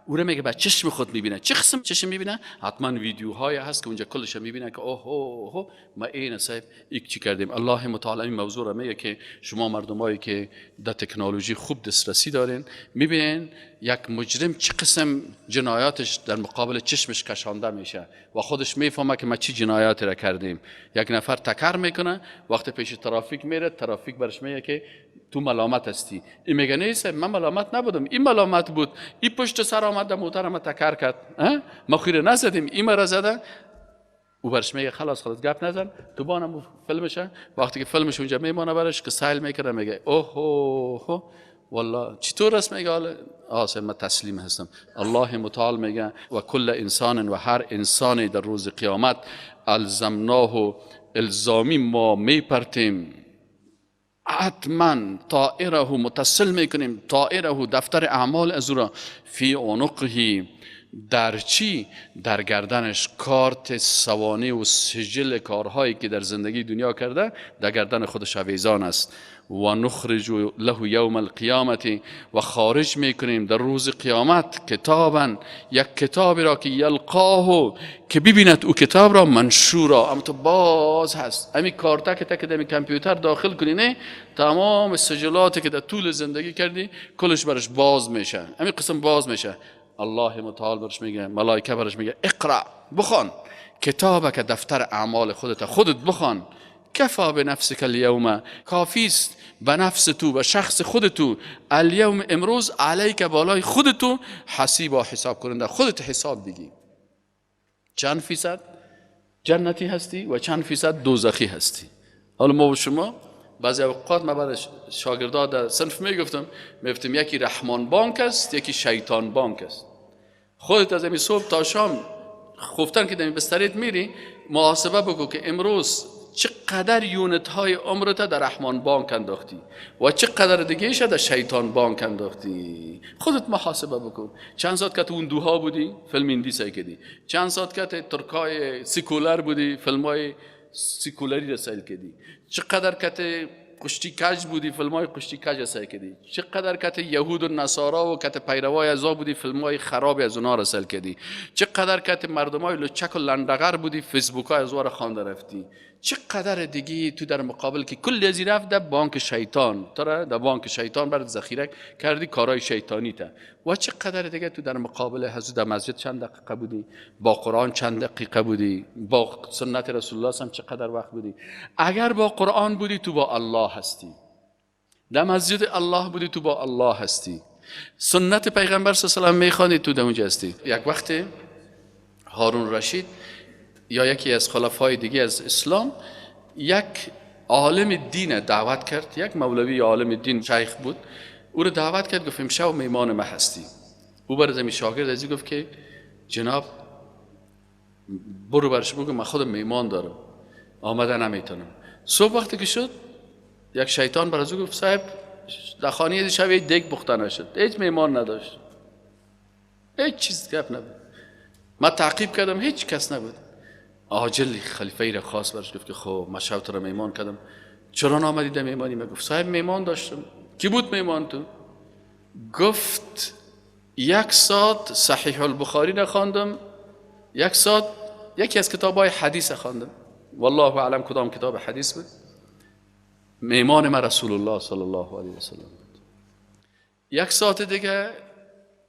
او رو میگه با چشم خود میبینه. چه قسم چشم میبینه؟ حتما ویدیوهای هست که اونجا کلش میبینه که اوه اوه ما این صاحب یک چی کردیم. الله متعال این موضوع رو میگه که شما مردمایی که در تکنولوژی خوب دسترسی دارین میبینین یک مجرم چه قسم جنایاتش در مقابل چشمش کشانده میشه و خودش میفهمه که ما چی جنایاتی را کردیم. یک نفر تکر میکنه، وقتی پیش ترافیک میره، ترافیک برش میگه که تو ملامت هستی. این میگه نیست، من ملامت نبودم، این ملامت بود، این پشت سر آمد موتر ما تکر کرد، ما خیره نزدیم، این مرا زده. او برش میگه خلاص خلاص گپ نزن، تو بانم فیلمشه. وقتی که فیلمش اونجا میمانه برش که سایل میکنه، میگه اوه اوه والله چطور است؟ میگه حالا آسه من تسلیم هستم. الله متعال میگه و کل انسان، و هر انسانی در روز قیامت، الزمناه الزامی ما میپرتیم، حتما طائره متصل میکنیم، طائره دفتر اعمال از او را، فی عنقه در چی؟ در گردنش، کارت سوانه و سجل کارهایی که در زندگی دنیا کرده در گردن خودش آویزان است. و نخرج له یوم القیامت، و خارج میکنیم در روز قیامت، کتابا یک کتابی را که یلقاه که ببیند او کتاب را، منشورا، اما تو باز هست، امی کارت که تک دمی کامپیوتر داخل کنی نه، تمام سجلاتی که در طول زندگی کردی کلش برش باز میشه، امی قسم باز میشه. الله متعال برش میگه، ملائکه برش میگه اقرا بخوان کتابک، دفتر اعمال خودت، خودت بخوان. کفا به نفسک الیوم، کافیست به نفس تو، به شخص خودتو، الیوم امروز، علیک بالای خودتو، حسیبا حساب کننده، خودت حساب بگی چند فیصد جنتی هستی و چند فیصد دوزخی هستی. حالا ما و شما بعضی اوقات من برای شاگردا در صنف میگفتم، میگفتم یکی رحمان بانک است، یکی شیطان بانک است. خودت از همین صبح تا شام خفتن که در بستریت میری محاسبه بکن که امروز چقدر یونت های عمرت در رحمان بانک انداختی و چقدر دیگه ایش در شیطان بانک انداختی. خودت محاسبه بکن. چند ساعت که تو اون دوها بودی فیلم هندی سعی کردی، چند ساعت که ترکای سیکولر بودی فیلم های سیکولری را سیل کردی، چقدر که کشتی کج بودی فیلم های کشتی کج سیل کردی، چقدر که یهود و نصارا و که پیروای ازا بودی فیلم های خراب از اونها را سیل کردی، چقدر که مردم های لچک و لندغر بودی فیسبوک های از را خوانده رفتی، چقدر دیگه تو در مقابل که کل از رفت در بانک شیطان، تو را در بانک شیطان برات ذخیره کردی کارهای شیطانی تا، و چقدر دیگه تو در مقابل حضور در مسجد چند دقیقه بودی، با قرآن چند دقیقه بودی، با سنت رسول الله هم چقدر وقت بودی. اگر با قرآن بودی تو با الله هستی، در مسجد الله بودی تو با الله هستی، سنت پیغمبر صلی الله علیه و سلم میخوانی تو در اونجا هستی. یک وقت هارون رشید یا یکی از خلفای دیگه از اسلام یک عالم دین دعوت کرد، یک مولوی عالم دین شیخ بود، او رو دعوت کرد، گفت امشب میمان ما هستی. او برای زمین شاگرد ازی گفت که جناب برو برش بگو من خودم میمان دارم، آمده نمیتونم. صبح وقتی که شد یک شیطان بر از او گفت صاحب در خانه شب یک دیگ پخته نشد، هیچ میمان نداشت، هیچ چیز گپ نبود، من تعقیب کردم هیچ کس نبود. عاجل خلیفه را خواست برش گفت که خب من شب تو را میمان کردم، چرا نامدی در میمانی؟ من گفت صاحب میمان داشتم. کی بود میمان تو؟ گفت یک ساعت صحیح البخاری نخواندم، یک ساعت یکی از کتاب‌های حدیث خواندم، والله اعلم کدام کتاب حدیث بود. میمان من رسول الله صلی الله علیه و سلم بود. یک ساعت دیگه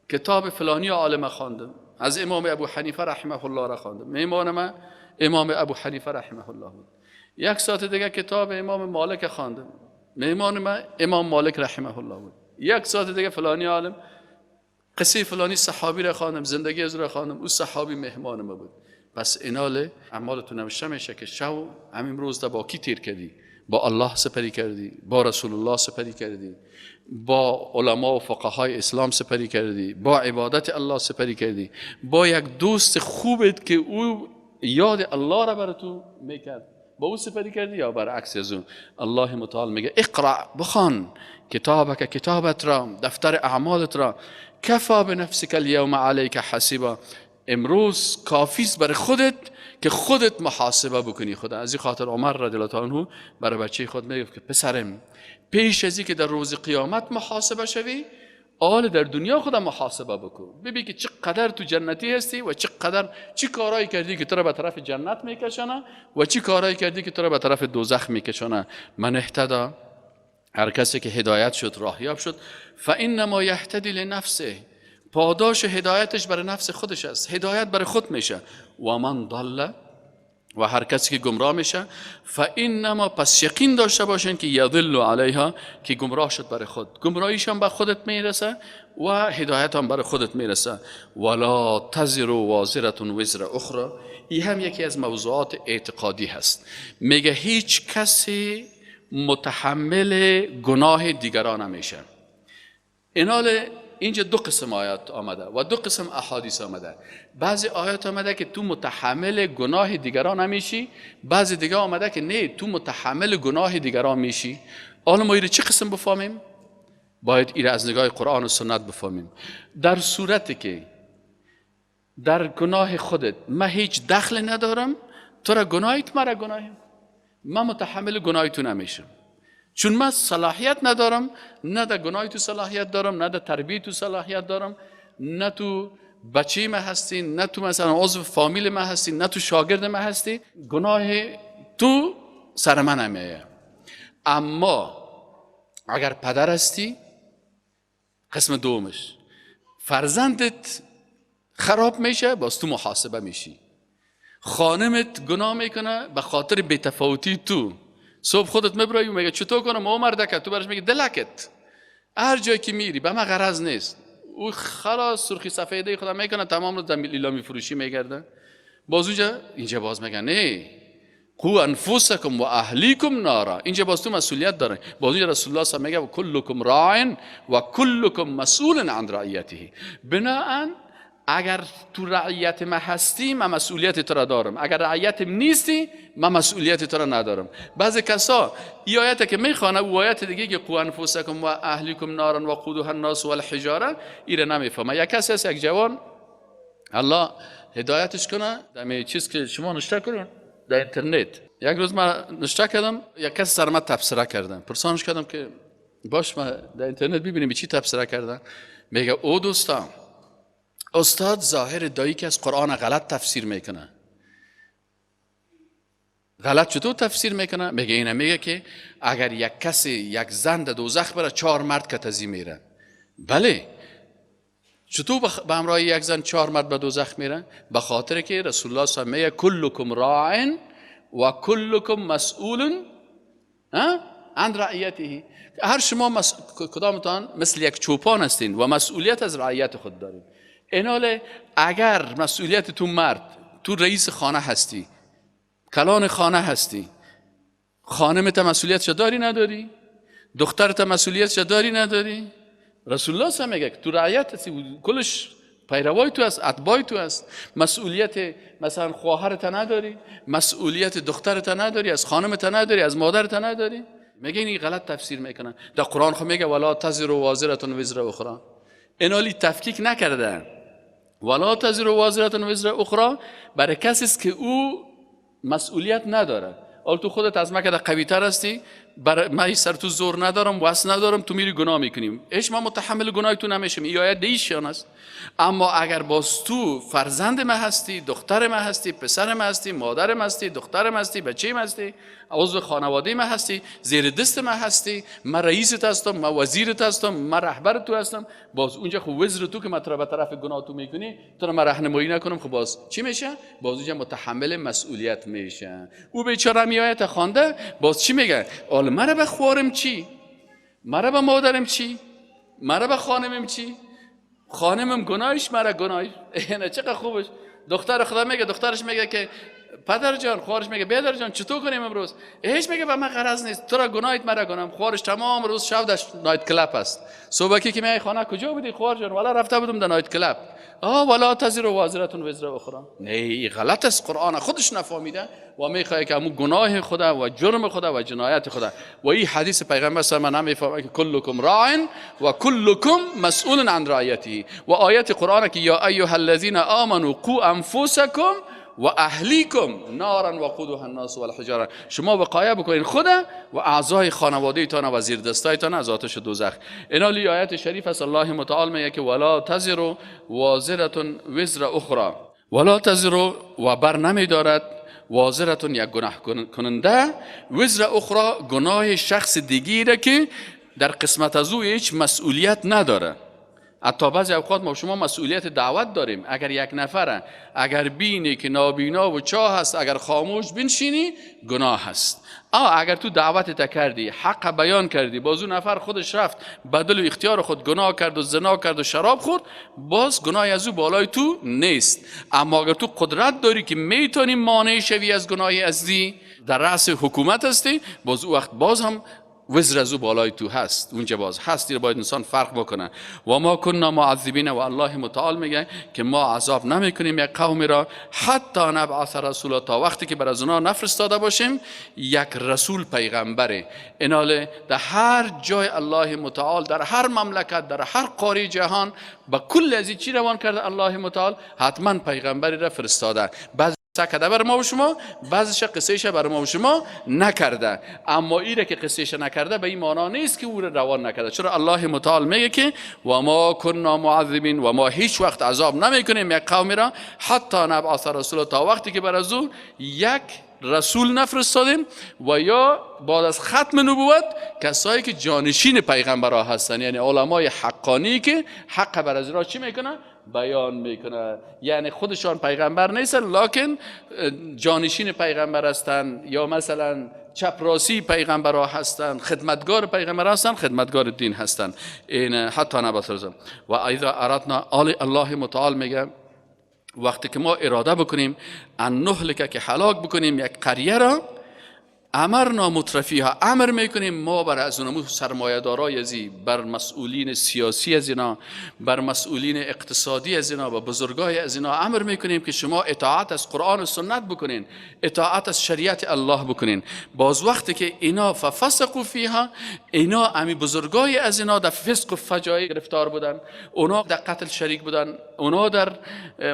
کتاب فلانی عالم خواندم، از امام ابو حنیفه رحمه الله را خواندم، میمان من امام ابو حنیفه رحمه الله بود. یک ساعت دیگه کتاب امام مالک خواندم، میمان من امام مالک رحمه الله بود. یک ساعت دیگه فلانی عالم قصه فلانی صحابی را خواندم، زندگی از را خواندم، او صحابی مهمان ما بود. پس اینال اعمالتون نوشته میشه که شو همین روز با کی تیر کردی، با الله سپری کردی، با رسول الله سپری کردی، با علما و فقهای اسلام سپری کردی، با عبادت الله سپری کردی، با یک دوست خوبت که او یاد الله را بر تو میکرد با او سپری کردی، یا برعکس از اون. الله متعال میگه اقرأ بخوان کتابک کتابت را، دفتر اعمالت را، کفا بنفسک الیوم علیک حسیبا، امروز کافیست برای خودت که خودت محاسبه بکنی. خدا از این خاطر عمر رضی الله عنه برای بچه خود میگفت که پسرم پیش از اینکه در روز قیامت محاسبه شوی، آل در دنیا خودم محاسبه بکن، ببین که چقدر تو جنتی هستی و چقدر چی کارایی کردی که تو را به طرف جنت میکشانه و چی کارایی کردی که تو را به طرف دوزخ میکشانه. من اهتدا، هر کسی که هدایت شد، راهیاب شد، فانما یهتدی لنفسه، پاداش هدایتش برای نفس خودش است، هدایت برای خود میشه. و من ضل، و هر کسی که گمراه میشه، فانما، پس یقین داشته باشین که یضل علیها، که گمراه شد برای خود، گمراهیش هم به خودت میرسه و هدایت هم برای خودت میرسه. ولا تزر وازره وزر اخرى، این هم یکی از موضوعات اعتقادی هست. میگه هیچ کسی متحمل گناه دیگران نمیشه. اینال اینجا دو قسم آیات آمده و دو قسم احادیث آمده. بعضی آیات آمده که تو متحمل گناه دیگران نمیشی، بعضی دیگه آمده که نه، تو متحمل گناه دیگران میشی. حالا ما ایره چه قسم بفهمیم؟ باید ایره از نگاه قرآن و سنت بفهمیم. در صورتی که در گناه خودت من هیچ دخل ندارم، تو را گناهیت مرا گناهیم، من متحمل گناه تو نمیشم، چون من صلاحیت ندارم، نه در گناه تو صلاحیت دارم، نه در تربیت تو صلاحیت دارم، نه تو بچه من هستی، نه تو مثلا عضو فامیل من هستی، نه تو شاگرد من هستی، گناه تو سر من نمیایه. اما اگر پدر هستی، قسم دومش، فرزندت خراب میشه، باز تو محاسبه میشی. خانمت گناه میکنه به خاطر بی‌تفاوتی تو، صبح خودت میبرایی و میگه چطور کنم او مردکه، تو برش میگه دلکت، هر جایی که میری به من غرض نیست، او خلاص سرخی سفیده خدا میکنه، تمام رو در لیلامی فروشی میگرده. باز اونجا اینجا باز میگه نه، قو انفسکم و اهلیکم نارا، اینجا باز تو مسئولیت داره. باز اونجا رسول الله صلی الله علیه و میگه کلکم راع و کلکم مسئول عن رعیته. بناءً اگر تو رعیت ما هستی من مسئولیت تو را دارم، اگر رعیتم نیستی من مسئولیت تو را ندارم. بعضی کسا ای آیت که میخوانه و آیت دیگه که قو انفسکم و اهلیکم نارا و قودها الناس والحجاره ایره نمیفهمه. یک کسی هست، یک جوان، الله هدایتش کنه، در چیز که شما نشته کنین در اینترنت، یک روز من نشته کردم، یک کسی سر من تبصره کردم، پرسانش کردم که باش ما در اینترنت ببینیم چی تبصره کردن. میگه او دوستان، استاد ظاهر دایی که از قرآن غلط تفسیر میکنه. غلط چطور تفسیر میکنه؟ میگه اینه، میگه که اگر یک کسی یک زن در دوزخ بره 4 مرد کتزی میره. بله، چطور به همراه یک زن 4 مرد به دوزخ میره؟ به خاطر که رسول الله صلی الله علیه و آله میگه کلکم راع و کلکم مسئول عن رعیته. هر شما کدامتان مثل یک چوپان هستین و مسئولیت از رعیت خود دارین. ایناله اگر مسئولیت تو مرد، تو رئیس خانه هستی، کلان خانه هستی، خانمت مسئولیتش داری نداری؟ دخترت مسئولیتش داری نداری؟ رسول الله صلی میگه تو رعیت هستی، کلش پیروای تو است، اتباع تو است. مسئولیت مثلا خواهرت نداری، مسئولیت دخترت نداری، از خانمت نداری، از مادرت نداری. میگه این غلط تفسیر میکنن. در قرآن خو میگه ولا تزر وازره وزر اخرى. اینالی تفکیک نکردن. ولا تزر وازره وزر اخرى برای کسی است که او مسئولیت نداره. حالا تو خودت از من که قوی تر هستی، برای من سر تو زور ندارم، وس ندارم، تو میری گناه میکنیم، اش ما متحمل گناه تو نمیشم. این آیت دیشان است. اما اگر باز تو فرزند ما هستی، دختر ما هستی، پسر ما هستی، مادر ما هستی، دختر ما هستی، بچه ما هستی، عضو خانواده ما هستی، زیر دست ما هستی، من رئیست هستم، من وزیرت هستم، من رهبر تو هستم، باز اونجا خب وزر تو که من به طرف گناه تو میکنی، تو رو من راهنمایی نکنم، خب باز چی میشه؟ باز اونجا متحمل مسئولیت میشه. او بیچاره میآید خوانده، باز چی میگه؟ حالا مرا به خوارم چی؟ مرا به مادرم چی؟ مرا به خانمم چی؟ خانمم گناهش، مرا گناهش. نه چقدر خوبش. دختر خدا میگه، دخترش میگه که پدر جان، خواهرش میگه بیادر جان چطور کنیم امروز؟ هیچ میگه به من غرض نیست، تو را گناهت مرا گناهم. خواهرش تمام روز شب در night club است. صبحکی که میای خانه کجا بودی خواهر جان؟ والا رفته بودم در night club. ولا تزر وازره وزر اخرى. نه این غلط است، قرآن خودش نفهمیده و میخواد که همون گناه خدا و جرم خدا و جنایت خدا و این حدیث پیغمبر صلی الله علیه و نمیفهمه که کلکم راع و کلکم مسئول عن رعیته و آیت قرآن که یا ایها الذین آمنوا قوا انفسکم و اهلیکم نارا وقودها الناس والحجاره. شما وقایه بکنین خدا و اعضای خانواده تان و زیر دستایتان از آتش دوزخ. اینا لی آیت شریف است. الله متعال میگه که ولا تزر وازره وزر اخرى. ولا تزر و بر نمیدارد وازره یک گناه کننده، وزر اخرى گناه شخص دیگری که در قسمت از او هیچ مسئولیت نداره. حتی بعضی اوقات ما شما مسئولیت دعوت داریم. اگر یک نفره اگر بینی که نابینا و چاه هست، اگر خاموش بنشینی گناه هست. اگر تو دعوت کردی، حق بیان کردی، باز اون نفر خودش رفت بدل و اختیار خود گناه کرد و زنا کرد و شراب خورد، باز گناه از او بالای تو نیست. اما اگر تو قدرت داری که میتونی مانع شوی از گناه ازدی، در رأس حکومت هستی، باز او وقت باز هم وزر از او بالای تو هست، اونجا باز هست. دیر باید انسان فرق بکنه. و ما کنا معذبین، و الله متعال میگه که ما عذاب نمیکنیم یک قومی را حتی نبعث رسولا، تا وقتی که بر از اونا نفرستاده باشیم یک رسول پیغمبره. ایناله در هر جای الله متعال، در هر مملکت، در هر قاره جهان با کل از چی روان کرده الله متعال؟ حتما پیغمبری را فرستاده. بعض کرده بر ما و شما، بعضیش قصهش بر ما و شما نکرده. اما ایره که قصهش نکرده به این معنا نیست که او را روان نکرده. چرا الله متعال میگه که و ما کنا معذبین، و ما هیچ وقت عذاب نمیکنیم یک قومی را حتی نبعث رسول، تا وقتی که بر از او یک رسول نفرستادیم و یا بعد از ختم نبوت کسایی که جانشین پیغمبرها هستن، یعنی علمای حقانی که حق بر از را چی میکنن؟ بیان میکنه. یعنی خودشان پیغمبر نیستن لکن جانشین پیغمبر هستن، یا مثلا چپراسی پیغمبرها هستن، خدمتگار پیغمبر هستن، خدمتگار دین هستن. این حتی نبعث رسول. و اذا اردنا، الله متعال میگه وقتی که ما اراده بکنیم ان نهلک، که هلاک بکنیم یک قریه را، امرنا مترفیها، امر میکنیم ما بر از اونمو سرمایه دارای ازی، بر مسئولین سیاسی از اینا، بر مسئولین اقتصادی از اینا و بزرگای از اینا امر میکنیم که شما اطاعت از قرآن و سنت بکنین، اطاعت از شریعت الله بکنین. باز وقتی که اینا ففسقوا فیها، اینا امی بزرگای از اینا در فسق و فجایع گرفتار بودن، اونا در قتل شریک بودن، اونا در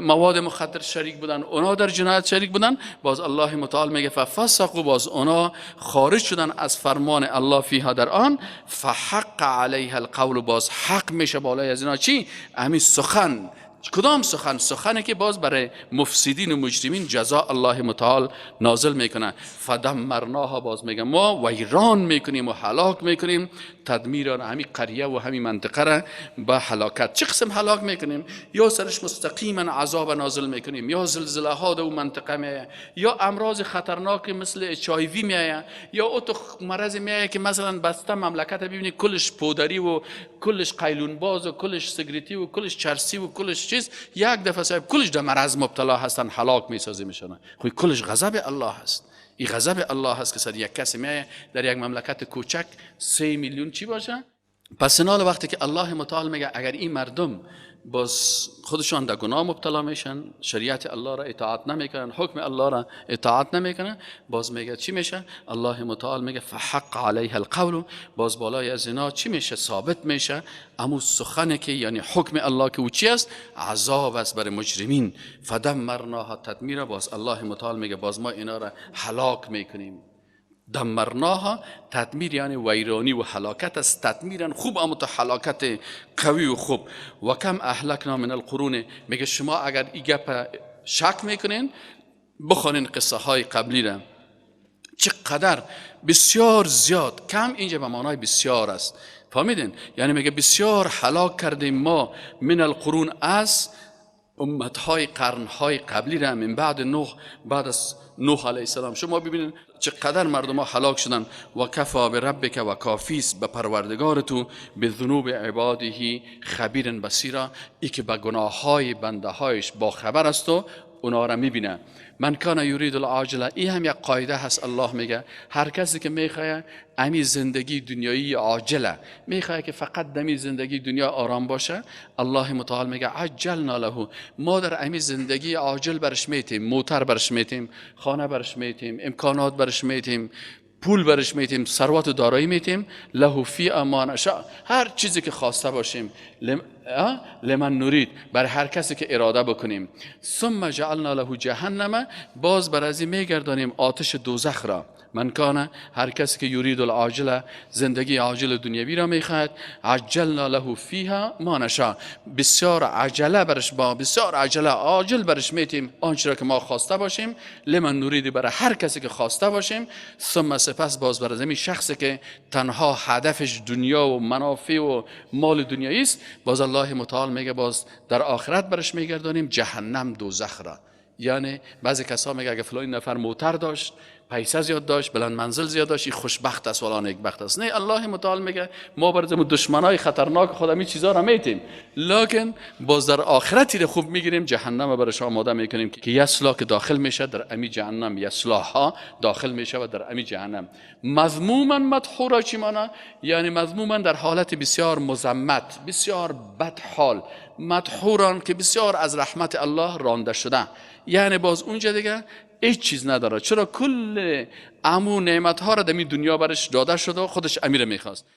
مواد مخدر شریک بودن، اونا در جنایت شریک بودن. باز الله متعال میگه ففسقوا، باز اونا خارج شدن از فرمان الله فیها در آن، فحق علیها القول، باز حق میشه بالای از اینا چی؟ همین سخن. کدام سخن؟ سخنی که باز برای مفسدین و مجرمین جزا الله متعال نازل میکنه. فدمرناها، باز میگه ما ویران میکنیم و هلاک میکنیم، تدمیران همین قریه و همین منطقه را به هلاکت. چه قسم هلاک میکنیم؟ یا سرش مستقیما عذاب نازل میکنیم، یا زلزله ها در اون منطقه میایه، یا امراض خطرناک مثل HIV میایه، یا اوتو مرض میایه که مثلا بسته مملکت ببینی کلش پودری و کلش قیلون باز و کلش سیگریتی و کلش چرسی و کلش چیز، یک دفعه صاحب کلش در مرض مبتلا هستن، هلاک میسازی میشن. خب کلش غضب الله هست. این غضب الله هست که سر یک کسی میایه در یک مملکت کوچک 3 میلیون چی باشه. پس اینال وقتی که الله متعال میگه اگر این مردم باز خودشان در گناه مبتلا میشن، شریعت الله را اطاعت نمیکنن، حکم الله را اطاعت نمیکنن، باز میگه چی میشه؟ الله متعال میگه فحق علیها القول، باز بالای از اینا چی میشه؟ ثابت میشه امو سخنه که یعنی حکم الله که او چی است؟ عذاب است برای مجرمین. فدمرناها تدمیرا، باز الله متعال میگه باز ما اینا را هلاک میکنیم. دمرناها تدمیر یعنی ویرانی و هلاکت است، تدمیرا خوب اما تو هلاکت قوی و خوب. و کم اهلکنا من القرون، میگه شما اگر این گپ شک میکنین بخونین قصه های قبلی را، چقدر بسیار زیاد. کم اینجا به معنای بسیار است، فهمیدین؟ یعنی میگه بسیار هلاک کردیم ما من القرون از امتهای قرنهای قبلی را، من بعد نوح، بعد از نوح علیه السلام. شما ببینید چقدر مردم ها هلاک شدن. و کفا بربک، و کافیست به پروردگار تو، به ذنوب عباده خبیر بصیرا، ای که به گناه های بنده هایش با خبر است و اونا را میبینه. من کان یرید العاجله، این هم یک قاعده هست. الله میگه هر کسی که میخواه امی زندگی دنیایی عاجله، میخواه که فقط دمی زندگی دنیا آرام باشه، الله متعال میگه عجلنا له، ما در امی زندگی عاجل برش میتیم، موتر برش میتیم، خانه برش میتیم، امکانات برش میتیم، پول برش میتیم، ثروت و دارایی میتیم، له فی ما نشاء، هر چیزی که خواسته باشیم، لمن نرید، بر هر کسی که اراده بکنیم. ثم جعلنا له جهنم، باز بر از این میگردانیم آتش دوزخ را. من کان، هر کسی که یرید العاجله، زندگی عاجل دنیوی را میخواهد، عجلنا له فیها ما نشاء، بسیار عجله برش با بسیار عجله عاجل برش میتیم آنچه را که ما خواسته باشیم، لمن نرید، برای هر کسی که خواسته باشیم. ثم سپس باز بر زمین شخصی که تنها هدفش دنیا و منافع و مال دنیایی است، باز الله متعال میگه باز در آخرت برش میگردانیم جهنم دوزخ را. یعنی بعضی کسا میگه اگه فلان نفر موتر داشت، پیسه زیاد داشت، بلند منزل زیاد داشت، این خوشبخت است ولا نیکبخت است. نه، الله متعال میگه ما برای دشمنای خطرناک خود می چیزا را میتیم، لکن باز در آخرت رو خوب میگیریم، جهنم برش آماده میکنیم که یصلی که داخل میشه در امی جهنم، یصلاها داخل میشه و در امی جهنم. مذموما مدحورا چی مانا؟ یعنی مذموما در حالت بسیار مذمت، بسیار بد حال، مدحوران که بسیار از رحمت الله رانده شده، یعنی باز اونجا دیگه هیچ چیز نداره. چرا؟ کل امو نعمت ها را در دنیا برش داده شده و خودش امیر میخواست.